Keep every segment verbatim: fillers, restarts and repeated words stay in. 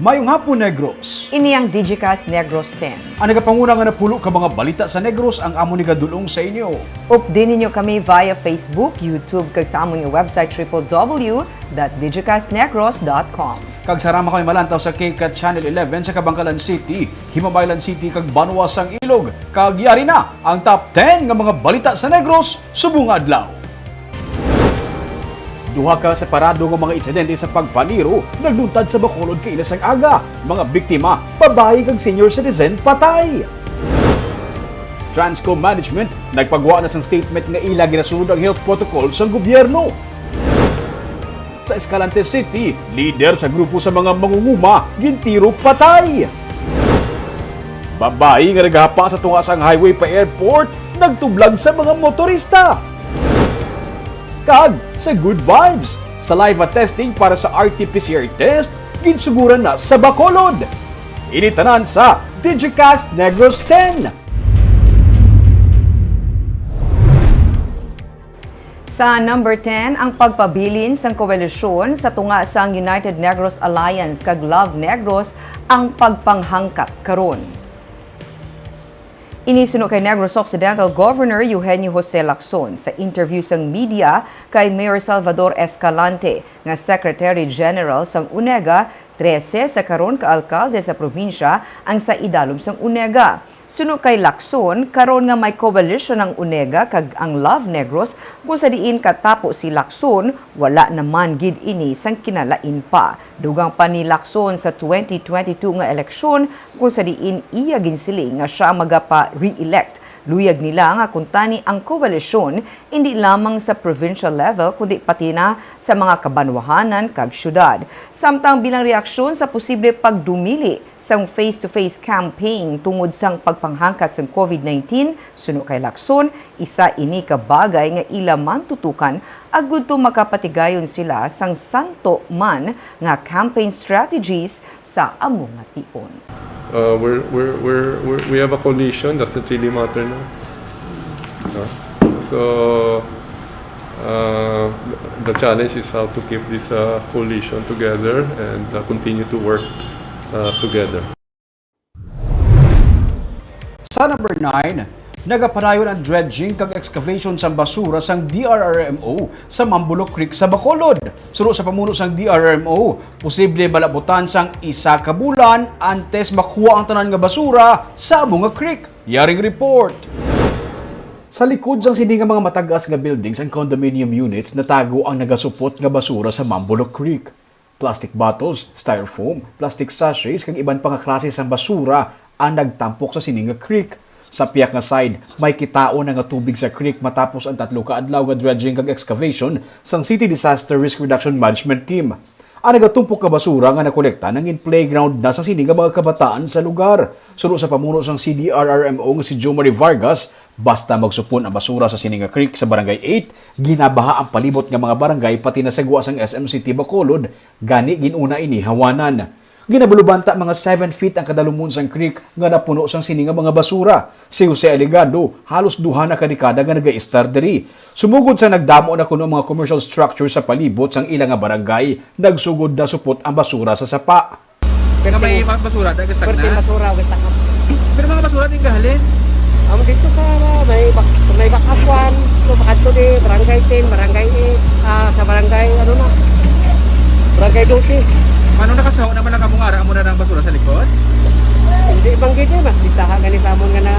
Mayong hapon, Negros. Ini ang Digicast Negros ten. Ang nagapanguna nga napulo ka mga balita sa Negros ang amon igadul-ong sa inyo. Updi ninyo kami via Facebook, YouTube, kag sa amon nga website, triple W dot digicast negros dot com. Kag sarama kami malantaw sa K cat Channel eleven sa Kabankalan City, Himabaylan City, kag Banwa sang Ilog. Kag yari na ang top ten nga mga balita sa Negros subong nga adlaw. Duha ka separado nga mga insidente sa pagpaniro nagluntad sa Bacolod kaina sang aga. Mga biktima, babayi kag senior citizen, patay. Transco Management nagpagwa na sang statement nga ila ginasunod ang health protocol sang gobyerno. Sa Escalante City, lider sa grupo sa mga mangunguma gintiro patay. Babayi nga nagahapa sa tunga sang highway pa airport nagtublag sa mga motorista. Kag sa Good Vibes, saliva testing para sa R T P C R test ginsuguran na sa Bacolod. Ini tanan sa Digicast Negros ten. Sa number ten, ang pagpabilin sang koalisyon sa tunga sang United Negros Alliance kag Love Negros ang pagpanghangkat karon. Ini suno kay Negros Occidental Governor Eugenio Jose Lacson sa interview sang media kay Mayor Salvador Escalante nga Secretary General sang UNEGA, trese sa karon ka alkalde sa probinsya ang sa idalom sang UNEGA. Suno kay Lacson, karon nga may coalition ang UNEGA kag ang Love Negros, kung sa diin katapo si Lacson, wala naman gid ini sang kinalain pa. Dugang pa ni Lacson sa twenty twenty-two nga eleksyon, kung sa diin iya ginsiling nga sia magapa-re-elect. Luyag nila nga kuntani ang koalisyon indi lamang sa provincial level kundi pati na sa mga kabanwahanan kag syudad. Samtang bilang reaksyon sa posible pagdumili sang face-to-face campaign tungod sang pagpanghangkat sang COVID nineteen, suno kay Lacson, isa ini ka bagay nga ila man tutukan agud to makapatigayon sila sang santo man nga campaign strategies sa amo nga tion. Uh, we're, we're, we're, we're, we have a coalition, doesn't really matter now. No? So, uh, the challenge is how to keep this uh, coalition together and uh, continue to work uh, together. Sa number nine, nagapadayon ang dredging kag excavation sang basura sang D R R M O sa Mambolo Creek sa Bacolod. Suno sa pamuno sang D R R M O, posible malabutan sang isa ka bulan antes makuha ang tanan nga basura sa amo nga creek. Yaring report. Sa likod sang sini nga mga matag-as nga buildings and condominium units, natago ang nagasupot nga basura sa Mambolo Creek. Plastic bottles, styrofoam, plastic sachets, kag iban pa nga klase sang basura ang nagtampok sa sini nga creek. Sa pihak nga side, may kitaon na nga tubig sa creek matapos ang tatlo ka adlaw nga dredging kag excavation sang City Disaster Risk Reduction Management Team. Ang nagatumpok nga basura nga nakolekta nangin playground na sa sini nga mga kabataan sa lugar. Suno sa pamuno sang C D R R M O nga si Jomari Vargas, basta magsupon ang basura sa sini nga creek sa Barangay eight, ginabaha ang palibot nga mga barangay pati na sa gwa sang S M City Bacolod, gani gin-una ini hawanan. Ginabulubanta mga seven feet ang kadalumon sang creek nga napuno sang sini nga mga basura. Si Jose Alegado, halos duha na ka dekada nga nagaistar diri. Sumugod sa nagdamo na kuno ang mga commercial structure sa palibot sang ila nga barangay, nagsugod na supot ang basura sa sapa. Nga may ma-, basura, dagas Perting tagna? Basura, wis takap. Pero mga basura, di gahalin? Amo dito sa may bak-, sa may Bakapuan, so, makadto di Barangay ten, Barangay eight, ah, sa Barangay, ano na, Barangay doce. Ano nakasaho naman ang among ara, amo na ng basura sa likod? Hindi bang gid, eh, mas ditaha gani sa amon nga na,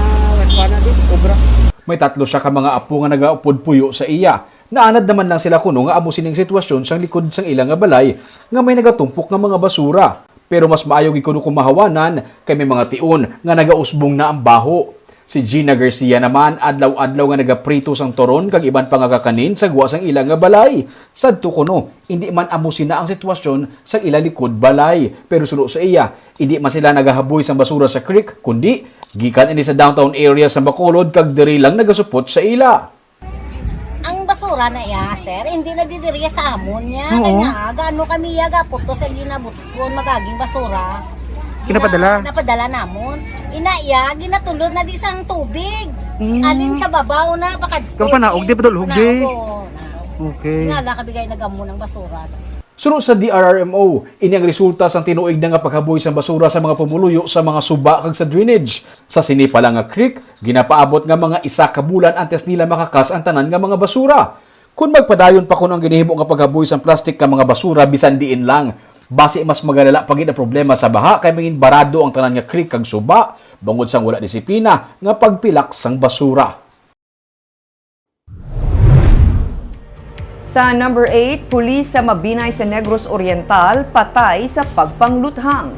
kuha na di, obra. May tatlo siya ka mga apo nga nagaupod puyo sa iya. Naanad naman lang sila kuno nga amo sining sitwasyon sang likod sang ila nga balay nga may nagatumpok nga mga basura. Pero mas maayo gid kuno kung mahawanan kay may mga tion nga nagausbong na ang baho. Si Gina Garcia naman adlaw-adlaw nga nagaprito sang turon kag iban pa nga kakanin sa gwa sang ila nga balay. Sadto kuno, indi man amo sina ang sitwasyon sa ila likod balay. Pero suno sa iya, indi man sila nagahaboy sang basura sa creek, kundi gikan ini sa downtown area sa Bacolod kag diri lang nagasupot sa ila. Ang basura na iya, sir, hindi na didiriya sa amon niya. Oo. Kaya nga, gaano kami iya gaputo sa ginabot kung magaging basura. Ginapadala? Gina-, napadala namon. Ina iya, ginatulod na di sang tubig. Mm. Alin sa babaw na, pakadto. Kapanaog, di padulhog, di? Panaog, oo, na. Okay. Nga lang, kabigay na gamon ang basura. Suno sa D R R M O, ini ang resulta sang tinuig na nga paghaboy sang basura sa mga pumuluyo sa mga suba kag sa drainage. Sa sini pa lang nga creek, ginapaabot nga mga isa ka bulan antes nila makakas ang tanan nga mga basura. Kon magpadayon pa kuno ang ginahimo nga paghaboy sang plastic nga mga basura bisan diin lang, basi mas magalala pa gid ang problema sa baha kay mangin barado ang tanan nga creek kag suba bangod sang wala disiplina nga pagpilak sang basura. Sa number eight, pulis sa Mabinay sa Negros Oriental patay sa pagpangluthang.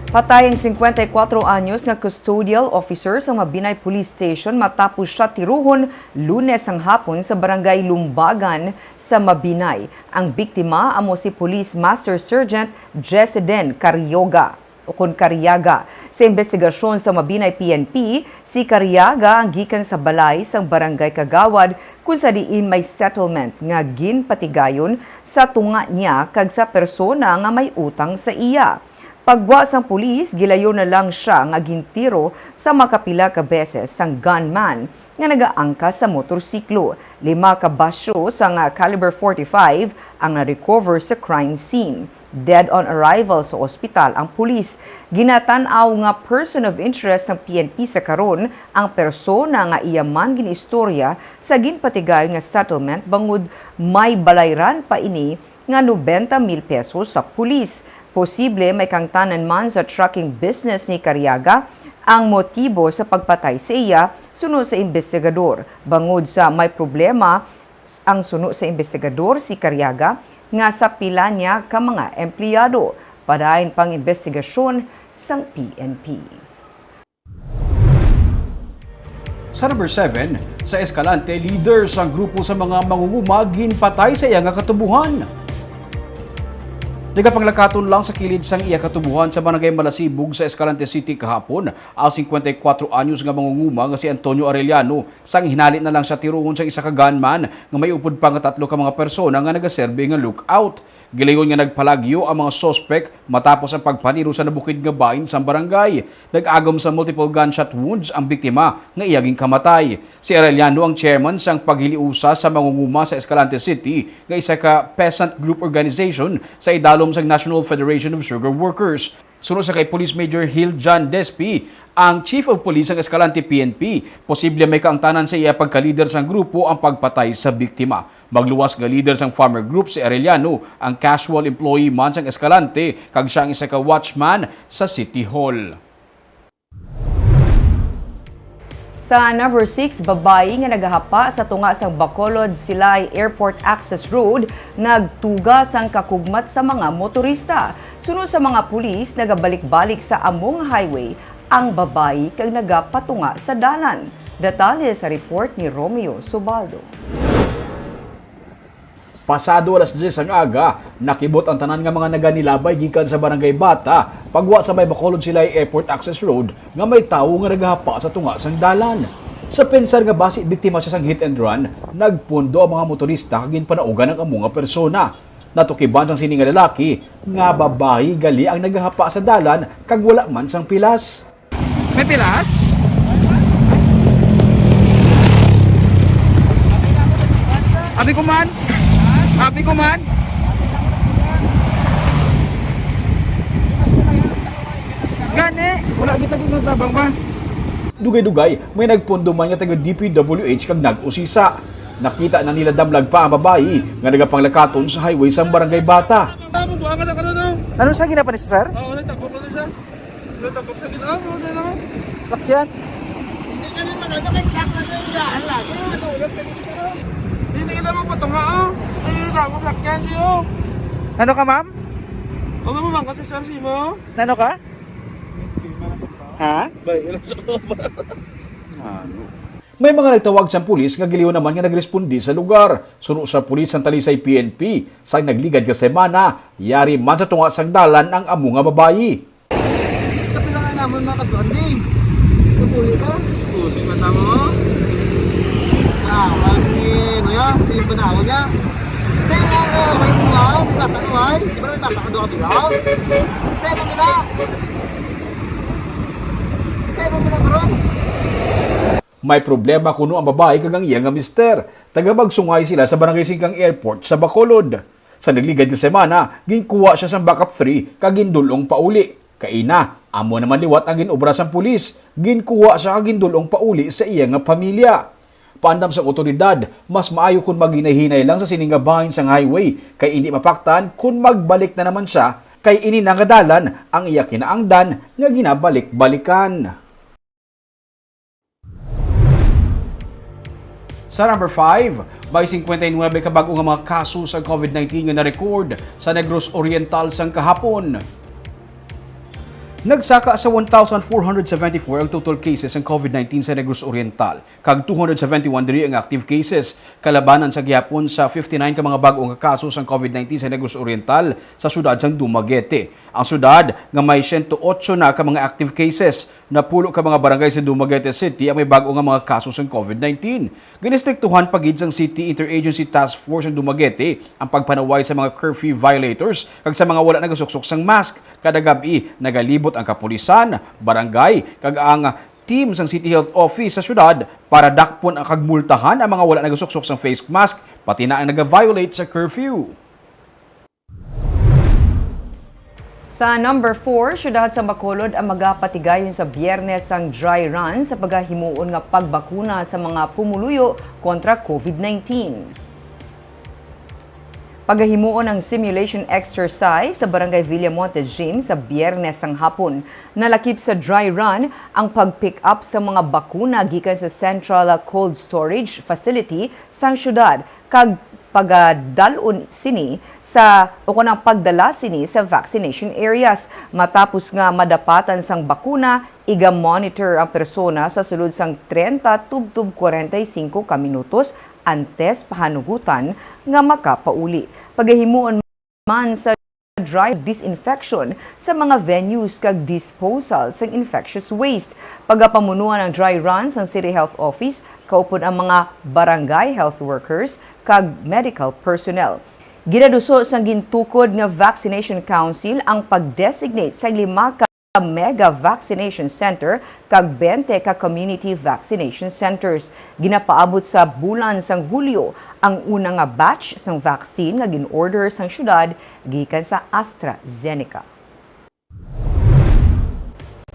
Patay ang singkwenta y kuwatro anyos nga custodial officer sa Mabinay Police Station matapos siya tiruhon Lunes sang hapon sa Barangay Lumbagan sa Mabinay. Ang biktima amo si Police Master Sergeant Jeseden Carioga ukon Cariaga. Sa imbestigasyon sa Mabinay P N P, si Cariaga ang gikan sa balay sang barangay kagawad kung sa diin may settlement nga ginpatigayon sa tunga niya kag sa persona nga may utang sa iya. Paggwa sang pulis, gilayon na lang sia nga gintiro sa makapila ka beses sang gunman nga nagaangkas sa motorsiklo. Lima ka basyo sang caliber forty-five ang na-recover sa crime scene. Dead on arrival sa ospital ang pulis. Ginatan-aw nga person of interest sang P N P sa karon ang persona nga iya man gin-istorya sa ginpatigayon nga settlement bangod may balayran pa ini nga nobenta mil pesos sa pulis. Posible may kaangtanan man sa trucking business ni Cariaga ang motibo sa pagpatay sa iya, suno sa imbestigador. Bangod sa may problema ang suno sa imbestigador si Cariaga nga sa pila niya ka mga empleyado. Padayon pang imbestigasyon sang P N P. Sa number seven, sa Escalante, leader sang grupo sa mga mangunguma ginpatay sa iya nga katubuhan. Nagapanglakaton lang sa kilid sang iya katubuhan sa Barangay Malasibog sa Escalante City kahapon ang singkwenta y kuwatro anyos nga mangunguma nga si Antonio Arellano, sang hinali na lang siya tiruhon sang isa ka gunman nga may upod pa nga tatlo ka mga persona nga nagaserbi nga lookout. Gilayon nga nagpalagyo ang mga suspek matapos ang pagpaniro sa nabukid nga bahin sang barangay. Nag-agom sa multiple gunshot wounds ang biktima nga iya ginkamatay. Si Arellano ang chairman sang paghiliusa sa mangunguma sa Escalante City nga isa ka peasant group organization sa idalom sang National Federation of Sugar Workers. Suno sa kay Police Major Hill John Despi, ang Chief of Police sang Escalante P N P, posible may kaangtanan sa iya pagkalider sang grupo ang pagpatay sa biktima. Magluwas nga leader sang farmer group si Arellano, ang casual employee man sang Escalante, kag siya ang isa ka watchman sa City Hall. Sa number six, babayi nga nagahapa sa tunga sang Bacolod Silay Airport Access Road nagtuga sang kakugmat sa mga motorista. Suno sa mga pulis, nagabalik-balik sa amo nga highway ang babayi kag nagapatunga sa dalan. Detalye sa report ni Romeo Subaldo. Pasado alas diyes sang aga, nakibot ang tanan nga mga naganilabay gikan sa Barangay Bata, pagwa sa may Bacolod Silay Airport Access Road nga may tawo nga nagahapa sa tunga sang dalan. Sa pensar nga basi biktima siya sang hit and run, nagpundo ang mga motorista kag ginpanaugan ang amo nga persona. Natukiban sang sini nga lalaki nga babayi gali ang nagahapa sa dalan kag wala man sang pilas. May pilas? Abi ko man. Abi ko man. Gani. Wala kita din nagtabang ba? Dugay-dugay, may nagpundo man nga taga D P W H kag nag-usisa. Nakita na nila damlag pa ang babayi nga nagapanglakaton sa highway sang Barangay Bata. Ano sa ginapa ni sir? Oo, nagtagpo pa na siya. Nagtagpo sa gitna, ano na naman? Sakyan. Hindi ka rin magano, kay truck na yung daan lagi. Madulog ka dito. Hindi kita magpatunga, oh. Ay, yung dako, sakyan, di, oh. Ano ka, ma'am? Ano mo, mangkot sa sir, si mo? Nano ka? Ha? Bay, ilang sa ko ba? Ano? May mga nagtawag sang pulis nga giliw naman nga nagrespondi sa lugar. Suno sa pulis sang Talisay P N P, sang nagligad nga semana, yari man sa tunga sang dalan ang amo nga babayi. Kapila nga namon mga kadtuan, di? Pupuli ka? Pupuli ka tamo? Ah, wag ni, ano yan? Yung panahon niya. Tayo nga, oh, may mga, oh, may bata, oh, ay. Di ba may bata ka doon kabilaw? Tayo kami na. Tayo kami na, bro. May problema kuno ang babayi kag ang iya nga mister. Taga Magsungay sila sa Barangay Singkang Airport sa Bacolod. Sa nagligad nga semana, ginkuha siya sang backup three kag gindul-ong pauli. Kaina, amo naman liwat ang gin-obra sang pulis, ginkuha siya kag gindul-ong pauli sa iya nga pamilya. Paandam sang awtoridad, mas maayo kon maghinay-hinay lang sa sini nga bahin sang highway, kay indi mapaktan kon magbalik na naman sia, kay ini na nga dalan ang iya kinaangdan nga ginabalik-balikan. Sa number five, may singkwenta y nuebe ka bag-o nga mga kaso sa covid nineteen nga na-record sa Negros Oriental sang kahapon. Nagsaka sa one thousand four hundred seventy-four ang total cases sang covid nineteen sa Negros Oriental, kag two hundred seventy-one diri ang active cases, kalabanan sa gihapon sa fifty-nine ka mga bag-o nga kaso sang covid nineteen sa Negros Oriental sa siyudad sang Dumaguete. Ang siyudad nga may siyento otso na ka mga active cases, napulo ka mga barangay sa Dumaguete City ang may bag-o nga mga kaso sang covid nineteen. Ginistriktuhan pa gid sang City Interagency Task Force ang Dumaguete ang pagpanaway sa mga curfew violators kag sa mga wala nagasuksok sang mask. Kada gab-i, nagalibot ang kapulisan, barangay, kag ang team sang City Health Office sa siyudad para dakpon ang kag multahan ang mga wala nagasuksok sang face mask, pati na ang naga-violate sa curfew. Sa number four, siyudad sa Bacolod ang magapatigayon sa Biyernes sang dry run sa pagahimuon nga pagbakuna sa mga pumuluyo kontra covid nineteen. Pagahimuon ang simulation exercise sa Barangay Villamonte Gym sa Biyernes sang hapon. Nalakip sa dry run ang pag-pick up sa mga bakuna gikan sa Central Cold Storage Facility sang siyudad kag pagadal-on sini sa, o kon ang pagdala sini sa vaccination areas. Matapos nga madapatan sang bakuna, iga-monitor ang persona sa sulod sang treinta tubtob kwarenta y cinco ka minutos antes pahanugutan nga makapauli. Pagahimuon man sa dry disinfection sa mga venues kag disposal sang infectious waste. Pagapamunuan ang dry run sang City Health Office, kaupod ang mga barangay health workers kag medical personnel. Ginaduso sang gintukod nga Vaccination Council ang pag-designate sang lima ka mega vaccination center kag twenty ka community vaccination centers. Ginapaabot sa bulan sang Hulyo ang una nga batch sang vaccine nga gin-order sang siyudad gikan sa AstraZeneca.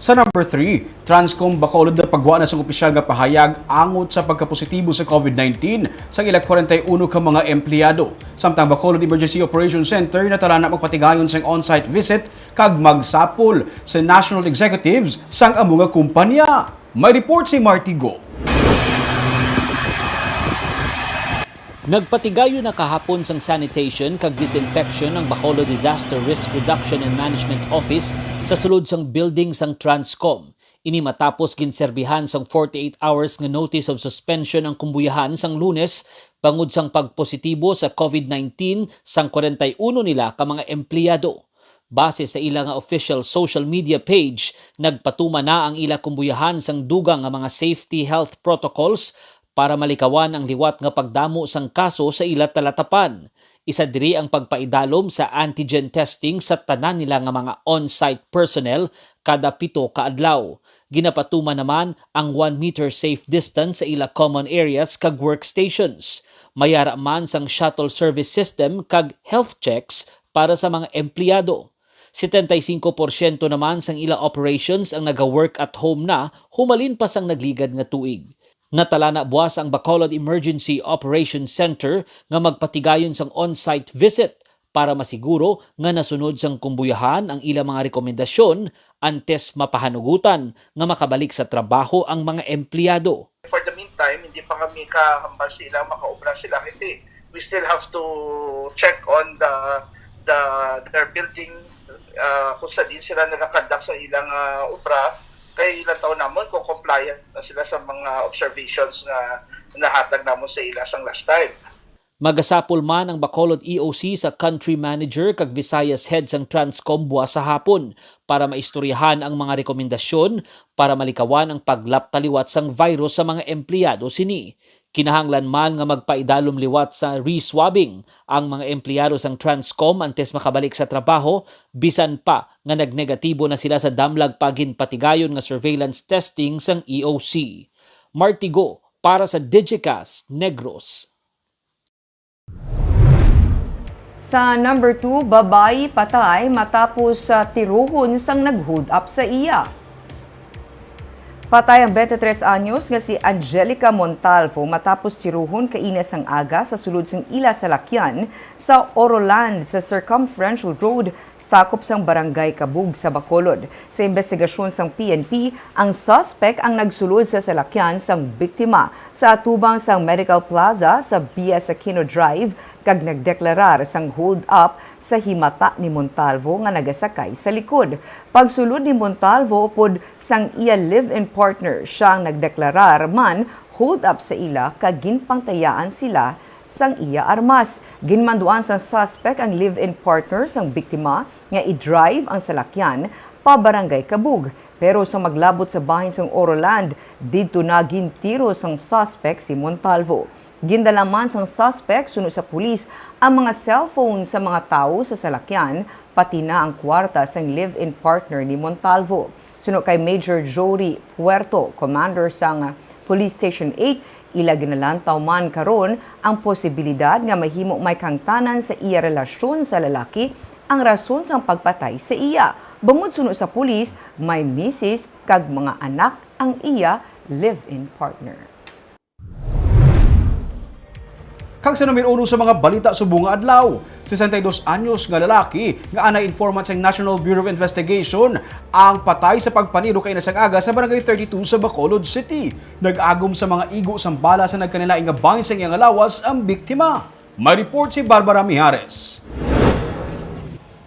Sa number three, Transcom Bacolod nagpagwa na sang opisyal nga pahayag angot sa pagkapositibo sa covid nineteen sang ila kwarenta y uno ka mga empleyado. Samtang Bacolod Emergency Operations Center natala na magpatigayon sang on-site visit kag magsapol sa national executives sang amo nga kumpanya. May report si Marty Go. Nagpatigayon na kahapon sang sanitation kag disinfection ang Bacolod Disaster Risk Reduction and Management Office sa sulod sang building sang Transcom. Ini matapos ginserbihan sang forty-eight hours nga notice of suspension ang kumbuyahan sang Lunes bangod sang pagpositibo sa covid nineteen sang kwarenta y uno nila ka mga empleyado. Base sa ila nga official social media page, nagpatuman na ang ila kumbuyahan sang dugang nga mga safety health protocols para malikawan ang liwat nga pagdamo sang kaso sa ila talatapan. Isa diri ang pagpaidalom sa antigen testing sa tanan nila nga mga on-site personnel kada pito ka adlaw. Ginapatuman naman ang one meter safe distance sa ila common areas kag workstations. May ara man sang shuttle service system kag health checks para sa mga empleyado. Setenta y cinco porsyento naman sang ila operations ang naga-work at home na humalin pa sang nagligad nga tuig. Natala na buwas ang Bacolod Emergency Operations Center nga magpatigayon sang on-site visit para masiguro nga nasunod sang kumbuyahan ang ila mga rekomendasyon antes mapahanugutan nga makabalik sa trabaho ang mga empleyado. For the meantime, hindi pa kami kahambal sa ila, makaobra sila, hindi. We still have to check on the the their building, uh, kung sa diin sila nagakonduct sa ilang uh, obra, kay ilang taon namon kung compliant na sila sa mga observations nga nahatag namon sa ila sang last time. Magasapol man ang Bacolod E O C sa country manager kag Visayas head sang Transcom buwas sa hapon para maistoryahan ang mga rekomendasyon para malikawan ang paglapta liwat sang virus sa mga empleyado sini. Kinahanglan man nga magpaidalom liwat sa re-swabbing ang mga empleyado sang Transcom antes makabalik sa trabaho, bisan pa nga nagnegatibo na sila sa damlag pa ginpatigayon nga surveillance testing sang E O C. Martigo para sa Digicast Negros. Sa number two, babayi patay matapos sa tiruhon sang nag-hold up sa iya. Patay ang twenty-three anyos nga si Angelica Montalvo matapos tiruhon kaina sang aga sa sulod sang ila salakyan sa Oroland sa Circumferential Road, sakop sang Barangay Cabug sa Bacolod. Sa imbestigasyon sang P N P, ang suspect ang nagsulod sa salakyan sang biktima sa atubang sang Medical Plaza sa B S Aquino Drive kag nagdeklarar sang hold up sa himata ni Montalvo nga nagasakay sa likod. Pagsulod ni Montalvo upod sang iya live-in partner, siya ang nagdeklarar man hold up sa ila kag ginpangtayaan sila sang iya armas. Ginmanduan sang suspect ang live-in partner sang biktima nga i-drive ang salakyan pa Barangay Cabug, pero sa maglabot sa bahin sang Oroland, didto na gintiro sang suspect si Montalvo. Gindala man sang suspect suno sa pulis ang mga cellphone sa mga tawo sa salakyan, pati na ang kwarta sang live-in partner ni Montalvo. Suno kay Major Jory Puerto, commander sang Police Station eight, ila ginalantaw man karon ang posibilidad nga mahimo may kahangtanan sa iya relasyon sa lalaki ang rason sang pagpatay sa iya. Bangod suno sa pulis, may misis kag mga anak ang iya live-in partner. Kag sa numero uno sa mga balita subong nga adlaw, sesenta y dos anyos nga lalaki nga anay informant sang National Bureau of Investigation ang patay sa pagpaniro kaina sang aga sa Barangay thirty-two sa Bacolod City. Nag-agom sa mga igo sang bala sa nagkanilain nga bahin sang iyang lawas ang biktima. May report si Barbara Mijares.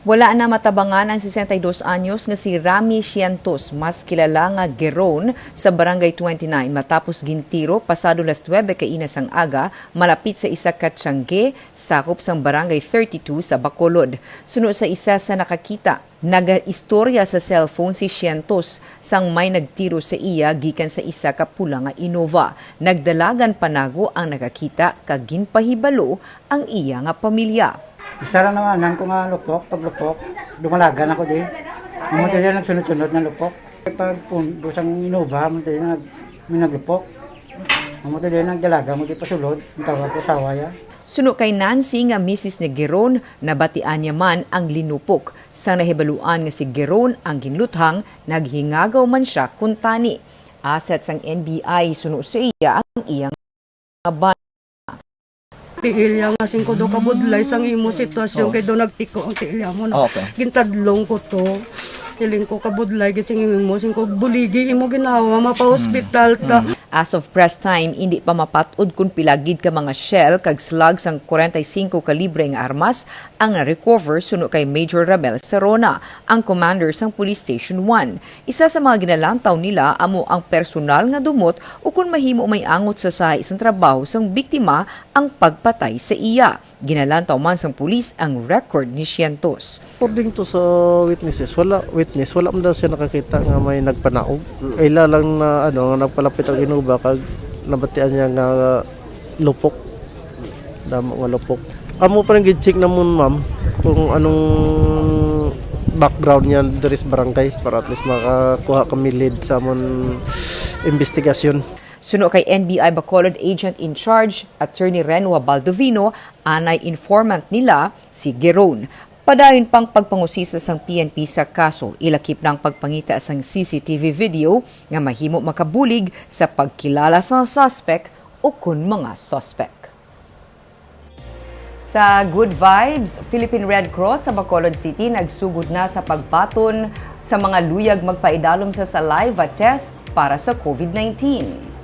Wala na matabangan ang sesenta y dos anyos nga si Rami Cientos, mas kilala nga Geron, sa Barangay twenty-nine matapos gintiro pasado las nuebe kaina sang aga malapit sa isa ka tiangge sakop sang Barangay thirty-two sa Bacolod. Suno sa isa sa nakakita, nagaistorya sa cellphone si Cientos sang may nagtiro sa iya gikan sa isa ka pula nga Innova. Nagdalagan panago ang nakakita kag ginpahibalo ang iya nga pamilya. Isa lang naman ko nga lupok, paglupok, dumalagan ako di. Amo to diyan nagsunod-sunod na lupok. Pag pun, busang inuba, amo to diyan nag, may naglupok. Amo to diyan nagdalaga mo di pasulod, ang tawag ko sawa ya. Suno kay Nancy nga misis ni Geron, nabatian niya man ang linupok. Sang nahibaluan nga si Geron ang ginluthang, naghingagaw man sia kuntani. Asset sang N B I suno sa iya ang iyang nga bana. Tiil ya nga singko do kabudlay sang imo sitwasyon kay do nagtiko ang tiil ya mo na. Okay. Gintadlong ko to. Siling ko kabudlay gid sing imo singko buligi imo ginawa mapa-hospital ta. As of press time, indi pa mapat-od kon pila gid ka mga shell kag slugs sang kwarenta y singko kalibre nga armas ang na-recover suno kay Major Ramel Serona, ang commander sang Police Station one. Isa sa mga ginalantaw nila amo ang personal nga dumot ukon mahimo may angot sa sahi sang trabaho sang biktima ang pagpatay sa iya. Ginalantaw man sang pulis ang record ni Cientos. According to sa witnesses, wala witness, wala man daw siya nakakita nga may nagpanaog. Ila lang na ano nga nagpalapit ang Innova kag nabatian niya nga lupok. Damo nga lupok. Amo pa rin gid check namon, ma'am, kung anong background niya diri sa barangay para at least makakuha kami lead sa amon investigasyon. Suno kay N B I Bacolod Agent in Charge, Attorney Renwa Baldovino, anay informant nila si Geron. Padayon pang pagpangusisa sang P N P sa kaso, ilakip na ang pagpangita sang C C T V video nga mahimo makabulig sa pagkilala sang suspek ukon mga suspek. Sa Good Vibes, Philippine Red Cross sa Bacolod City nagsugod na sa pagbaton sa mga luyag magpaidalom sa saliva test para sa COVID nineteen.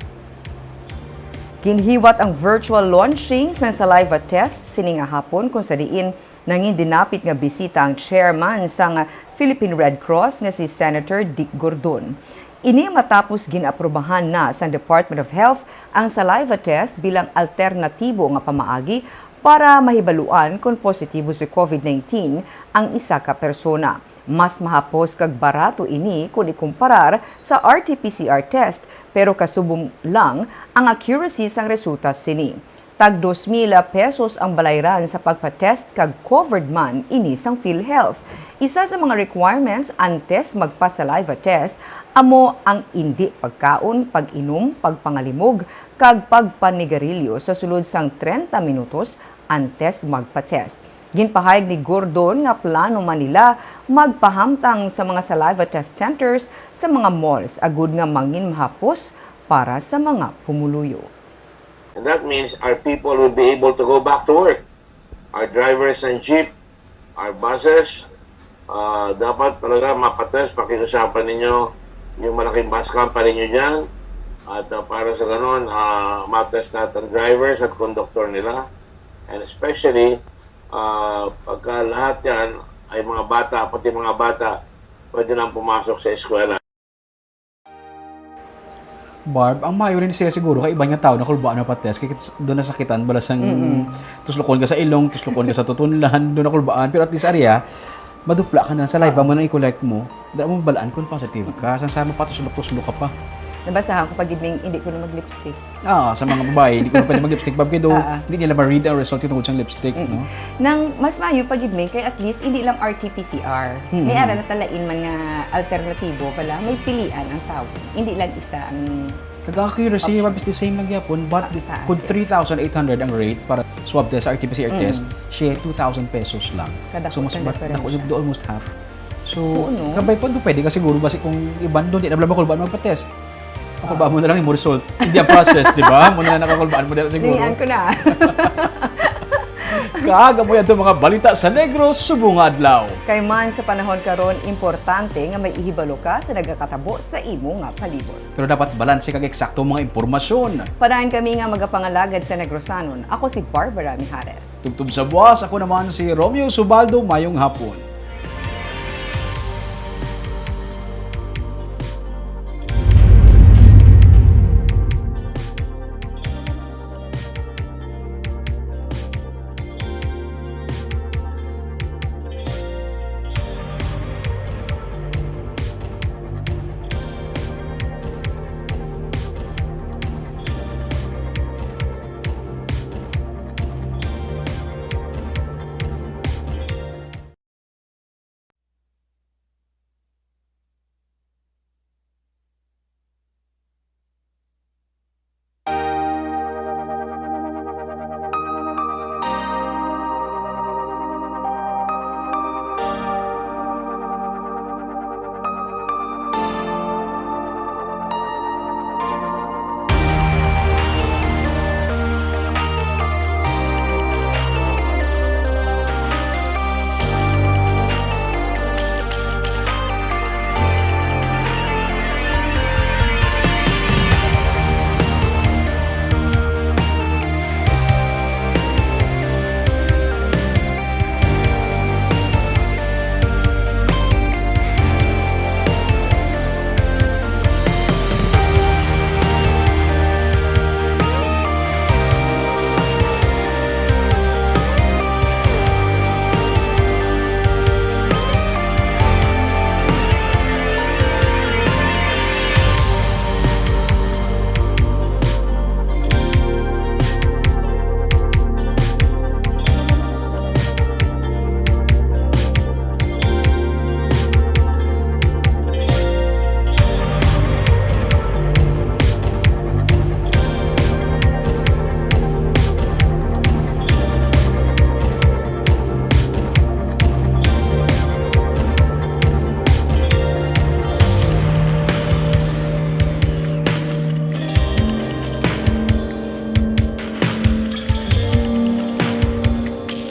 Ginhiwat ang virtual launching sang saliva test sini nga hapon, kung sa diin nangin dinapit nga bisita ang chairman sang Philippine Red Cross nga si Senator Dick Gordon. Ini matapos gin-aprubahan na sang Department of Health ang saliva test bilang alternatibo nga pamaagi para mahibaluan kon positibo sa COVID nineteen ang isa ka persona. Mas mahapos kag barato ini kon ikumparar sa R T P C R test, pero kasubong lang ang accuracy sang resulta sini. Tag dos mil pesos ang balayran sa pagpa-test kag covered man ini sang PhilHealth. Isa sa mga requirements antes magpa-saliva test amo ang indi pagkaon, pag-inom, pagpangalimog, kag pagpanigarilyo sa sulod sang trenta minutos antes magpa-test. Ginpahayag ni Gordon nga plano man nila magpahamtang sa mga saliva test centers sa mga malls agud nga mangin mahapos para sa mga pumuluyo. And that means our people will be able to go back to work. Our drivers ng jeep, our buses, ah, dapat talaga mapatest, pakiusapan ninyo yung malaking bus company nyo dyan. At ah, para sa ganun, ah, matest natin drivers at conductor nila. And especially, ah, pagka lahat yan ay mga bata, pati mga bata, pwede nang pumasok sa eskwela. Barb, ang maayo rin siya siguro kay iban nga tao nakulbaan na patest kay kits- doon nasakitan bala sang tuslukon ka sa ilong, tuslukon ka sa tutunlan, doon nakulbaan, pero at least area madupla ka na, saliva mo na i-collect mo. Dala mo balaan kung positive ka, sang sama pa tuslok-tuslok ka pa. Nabasahan ko pag evening, hindi ko na mag-lipstick. Ah, sa mga babae, hindi ko na pwede mag-lipstick, Barb, kay do, Ah, ah. hindi nila ma-read ang result tungod sa lipstick, no? Nang mas maayo pag evening kay at least hindi lang R T P C R. Hmm. May ara na talain man nga alternatibo pala, may pilian ang tao. Hindi lang isa ang Kag accuracy, Barb, is the same lang gyapon, but Ah, kung sige. three thousand eight hundred ang rate para swab test, R T P C R Mm. test, siya two thousand pesos lang. Kada So, mas kusa ba- na pa rin dako, siya. do almost half. So, Oo, no? kabay po, pwede ka siguro basi kung iban doon, di na bala makulbaan magpa-test. Makulbaan mo na lang yung result. Hindi ang process, di ba? Mo na lang nakakulbaan mo na lang siguro. Linian ko na. Kaaga mo yan itong mga balita sa Negros subong nga adlaw. Kay man sa panahon karon, importante nga may ihibalo ka sa nagakatabo sa imo nga palibot. Pero dapat balanse kag eksakto ang mga impormasyon. Padayon kami nga magapangalagad sa Negrosanon. Ako si Barbara Mijares. Tubtob sa buwas, ako naman si Romeo Subaldo. Mayong hapon.